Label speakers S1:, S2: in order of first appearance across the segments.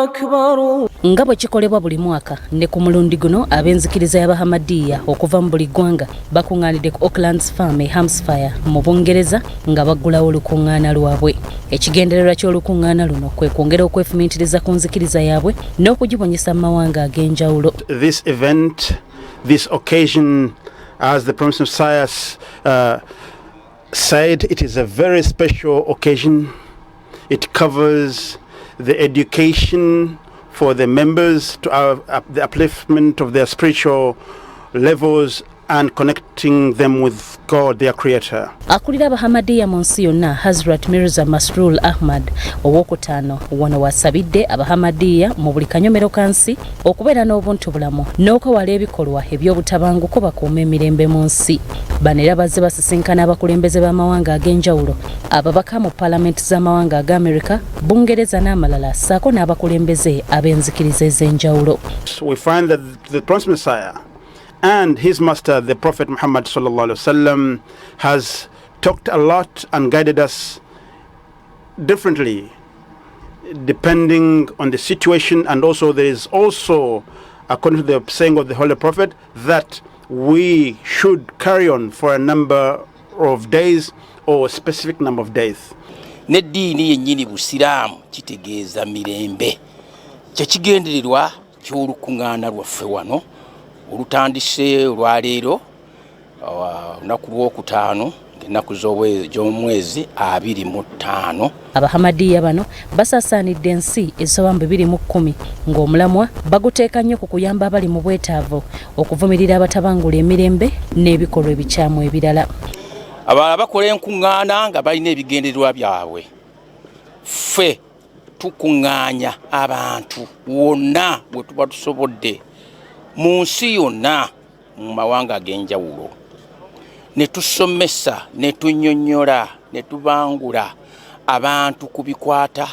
S1: أكبر.
S2: Nga bwe kikolebwa buli mwaka, ne ku mulundi guno ab'enzikiriza y'Abahamadiya okuva mu buli ggwanga bakuŋŋaanidde ku Oaklands Farm e Hampshire mu Bungereza nga baggulawo olukuŋŋaana lwabwe. Ekigendererwa ky'olukuŋŋaana luno kwe kwongera okwefumiitiriza ku nzikiriza yaabwe n'okugibunyisa mu mawanga ag'enjawulo.
S3: This event, this occasion, as the Promised Messiah said, it is a very special occasion. It covers the education for the members to the upliftment of their spiritual levels and connecting them with God, their creator.
S2: Akulira Abahamadiya mu nsi yonna, Hazrat Mirza Masrul Ahmad owokutaano, wano wasabidde Abahamadiya mu buli kanyomero ka nsi okubeera n'obuntu bulamu n'okwewala ebikolwa eby'obutabanguko, bakuuma emirembe mu nsi. Bano era bazze basisinkana abakulembeze b'amawanga ag'enjawulo, ababaka mu paalamenti z'amawanga aga Amerika, Bungereza n'amalala, ssaako n'abakulembeze ab'enzikiriza ez'enjawulo.
S3: We find that the Promised Messiah and his master, the Prophet Muhammad sallallahu alaihi wasallam, has talked a lot and guided us differently depending on the situation, and also there is also, according to the saying of the Holy Prophet, that we should carry on for a number of days or a specific number of days.
S4: N'eddiini yennyini Busiraamu kitegeeza mirembe. Kyekigendererwa ky'olukuŋŋaana lwaffe wano olutandise olwaleero, olunaku lwokutaano, ng'ennaku z'omwezi 25.
S2: Abahamadiya bano basaasaanidde ensi ezisoba mu 210, ng'omulamwa baguteeka nnyo ku kuyamba abali mu bwetaavu, okuvumirira abatabangula emirembe n'ebikolwa ebikyamu ebirala.
S4: Abalala bakola enkuŋŋaana nga balina ebigendererwa byabwe. Ffe tukuŋŋaanya abantu wonna bwe tuba tusobodde mu nsi yonna, mu mawanga ag'enjawulo, ne tusomesa, ne tunnyonnyola, ne tubangula abantu ku bikwata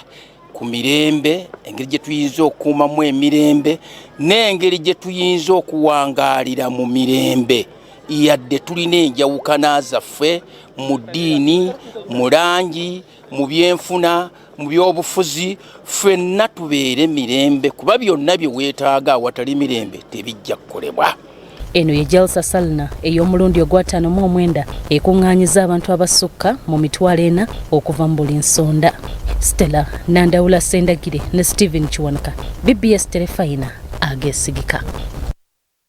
S4: ku mirembe, engeri gye tuyinza okukuumamu emirembe n'engeri gye tuyinza okuwangaalira mu mirembe, yadde tulina enjawukana zaffe mu ddiini, mu langi, mu byenfuna, mu byobufuzi, ffenna tubeere mirembe, kuba byonna bye weetaaga awatali mirembe tebijja kukolebwa.
S2: Eno ye Jalsa Salna ey'omulundi ogwa 59 ekuŋŋaanyiza abantu abasukka mu 400,000 okuva mu buli nsonda. Stella Nandawula Sendagire ne Stephen Kiwanuka, BBS Terefayina ageesigika.